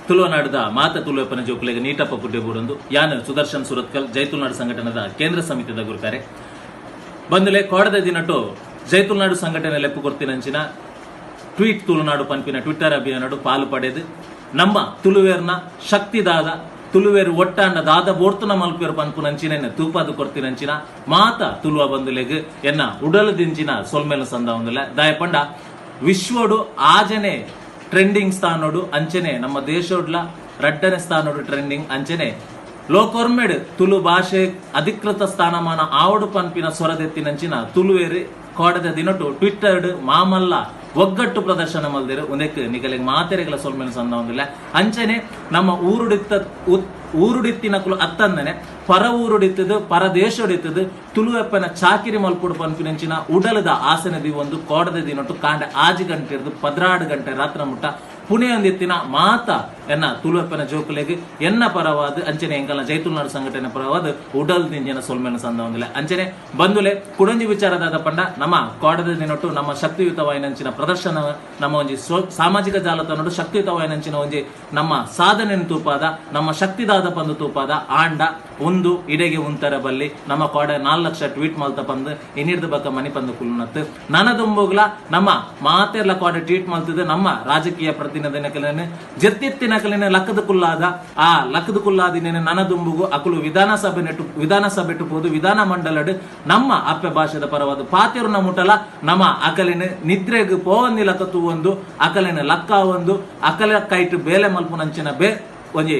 ತುಳುವನಾಡದ ಮಾತ ತುಳುವಪ್ಪನ ಜೋಕುಲೆಗ್ ನೀಟಪ್ಪ ಪುಡ್ಡೆ ಬೂಡೊಂದು ಯಾನ್ ಸುದರ್ಶನ್ ಸುರತ್ಕಲ್, ಜೈ ತುಳುನಾಡು ಸಂಘಟನೆದ ಕೇಂದ್ರ ಸಮಿತಿದ ಗುರ್ಕಾರೆ. ಬಂದುಲೆ, ಕೋಡದ ದಿನಟು ಜೈ ತುಳುನಾಡು ಸಂಘಟನೆ ಲೆಪ್ಪು ಕೊರ್ತಿನಂಚಿನ ಟ್ವೀಟ್ ತುಳುನಾಡು ಪನ್ಪಿನ ಟ್ವಿಟ್ಟರ್ ಅಭಿಯಾನಡು ಪಾಲು ಪಡೆದು, ನಮ್ಮ ತುಳುವೇರ್ನ ಶಕ್ತಿದಾದ, ತುಳುವೇರು ಒಟ್ಟಾಂಡ ದಾದ ಬೋರ್ತುನ ಮಲ್ಪೇರು ಪನ್ಪುನಂಚಿನ ತೂಪಾದು ಕೊರ್ತಿನಂಚಿನ ಮಾತ ತುಳುವ ಬಂಧುಲೆಗ್ ಎನ್ನ ಉಡಲು ದಿಂಚಿನ ಸೊಲ್ಮೆಲು ಸಂದ. ದಾಯಪಂಡ ವಿಶ್ವಡು ಆಜನೆ ಟ್ರೆಂಡಿಂಗ್ ಸ್ಥಾನೋಡು, ಅಂಚನೆ ನಮ್ಮ ದೇಶೋಡ್ಲ ರಡ್ಡನೆ ಸ್ಥಾನೋಡು ಟ್ರೆಂಡಿಂಗ್, ಅಂಚನೆ ಲೋಕೊರ್ಮೆಡ್ ತುಳು ಭಾಷೆ ಅಧಿಕೃತ ಸ್ಥಾನಮಾನ ಆವಡು ಪನ್ಪಿನ ಸ್ವರದೆತ್ತಿನಂಚಿನ ತುಳುವೇರು ಕೋಡದ ದಿನಟು ಟ್ವಿಟ್ಟರ್ಡ್ ಮಾಮಲ್ಲ ಒಗ್ಗಟ್ಟು ಪ್ರದರ್ಶನ ಮಲ್ದಿರು. ಉಂದೆಕ್ ನಿಕಲೆಗ್ ಮಾತೆರೆಗಳ ಸೊಲ್ಮೆಲು ಸಂದ. ಅಂಚನೆ ನಮ್ಮ ಊರುಡಿತ್ತ ಊರುಡಿತ್ತಿನಕುಲು ಅತ್ತಂದನೆ ಪರ ಊರುಡಿತ್ತದು, ಪರ ದೇಶಡಿತ್ತದು ತುಳುವೆಪ್ಪನ ಚಾಕಿರಿ ಮಲ್ಪುಡು ಪನ್ಪಿನಂಚಿನ ಉಡಲದ ಆಸನ ಒಂದು ಕೋಡದ ದಿನಟು ಕಾಂಡ 6 ಗಂಟೆರ್ದು 12 ಗಂಟೆ ರಾತ್ರಿ ಮುಟ್ಟ ಪುಣೆಯೊಂದಿತ್ತಿನ ಮಾತ ಎನ್ನ ತುಳುವೆಪ್ಪನ ಜೋಕುಲೆಗ್ ಎನ್ನ ಪರವಾದ, ಅಂಚನೆ ಎಂಕಲ್ನ ಜೈತುಲ್ನಾಡು ಸಂಘಟನೆ ಪರವಾದ ಉಡಲ್ ದಿಂಜಿನ ಸೊಲ್ಮೆನ ಸಂದ. ಅಂಚನೆ ಬಂಧುಲೆ, ಕುಡೊಂಜಿ ವಿಚಾರದಾದ ಪಂಡ, ನಮ್ಮ ಕೋಡದ ದಿನೊಟ್ಟು ನಮ್ಮ ಶಕ್ತಿಯುತವಾಯಿನಂಚಿನ ಪ್ರದರ್ಶನ, ನಮ್ಮ ಒಂಜಿ ಸಾಮಾಜಿಕ ಜಾಲತಾಣಡು ಶಕ್ತಿಯುತವಾಯಿನಂಚಿನ ಒಂಜಿ ನಮ್ಮ ಸಾಧನೆಯನ್ನು ತೂಪಾದ, ನಮ್ಮ ಶಕ್ತಿದಾದ ಪಂದು ತೂಪಾದ. ಆಂಡ ಒಂದು ಇಡೆಗೆ ಉಂತರ ಬಲ್ಲಿ. ನಮ್ಮ ಕೋಡೆ 4 ಲಕ್ಷ ಟ್ವೀಟ್ ಮಲ್ತ ಪಂದು ಇನಿರ್ದು ಬಕ್ಕ ಮನಿ ಪಂದು ಕುಲ್ಲುನತ್ತು. ನನದುಂಬುಗ್ಲ ನಮ್ಮ ಮಾತೆರ್ಲ ಕೋಡೆ ಟ್ವೀಟ್ ಮಲ್ತದ ನಮ್ಮ ರಾಜಕೀಯ ಪ್ರತಿನಿಧಿನಕಲನ್ನು ಜೆತ್ತಿತ್ತಿನಕಲಿನ ಲಕ್ಕದ ಕುಲ್ಲಾದ, ಆ ಲಕ್ಕದ ಕುಲ್ಲಾದಿನ ನನದುಂಬುಗು ಅಕುಲು ವಿಧಾನಸಭೆ ನೆಟ್ಟು ವಿಧಾನಸಭೆ ಪೋದು ವಿಧಾನ ಮಂಡಲಡ್ ನಮ್ಮ ಅಪ್ಪೆ ಭಾಷೆದ ಪರವಾದ ಪಾತೆರುನ ಮುಟಲ ನಮ್ಮ ಅಕಲಿನ ನಿದ್ರೆಗ್ ಪೋವಂದಿ ಲಕ್ಕ ತೂವೊಂದು, ಅಕಲಿನ ಲಕ್ಕ ಒಂದು ಅಕಲ ಕೈಟ್ ಬೇಲೆ ಮಲ್ಪುನಂಚಿನ ಬೇ ಒಂಜಿ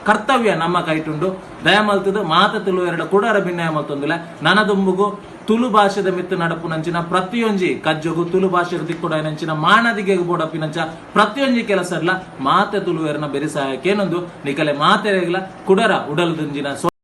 ಕರ್ತವ್ಯ ನಮ್ಮ ಕೈಟುಂಡು. ದಯಮಲ್ತದ ಮಾತ ತುಳು ಎರಡು ಕುಡರ ಭಿನ್ನಯ ಮಲ್ತೊಂದಿಲ್ಲ. ನನದುಂಬುಗು ತುಳು ಭಾಷೆದ ಮಿತ್ತು ನಡಪುನಂಚಿನ ಪ್ರತಿಯೊಂಜಿ ಕಜ್ಜೊಗು, ತುಳು ಭಾಷೆಗೆ ದಿಕ್ಕುಡಾಯಿನಂಚಿನ ಮಾನದಿಗೆ ಬೋಡಪ್ಪಿನಂಚ ಪ್ರತಿಯೊಂಜಿ ಕೆಲಸಡ್ಲ ಮಾತೆ ತುಳುವೆರ್ನ ಬೆರಿಸಾಯಕ್ಕೇನೊಂದು ನಿಕಲೆ ಮಾತೆರೆಗ್ಲ ಕುಡರ ಉಡಲ್ ದಿಂಜಿನ.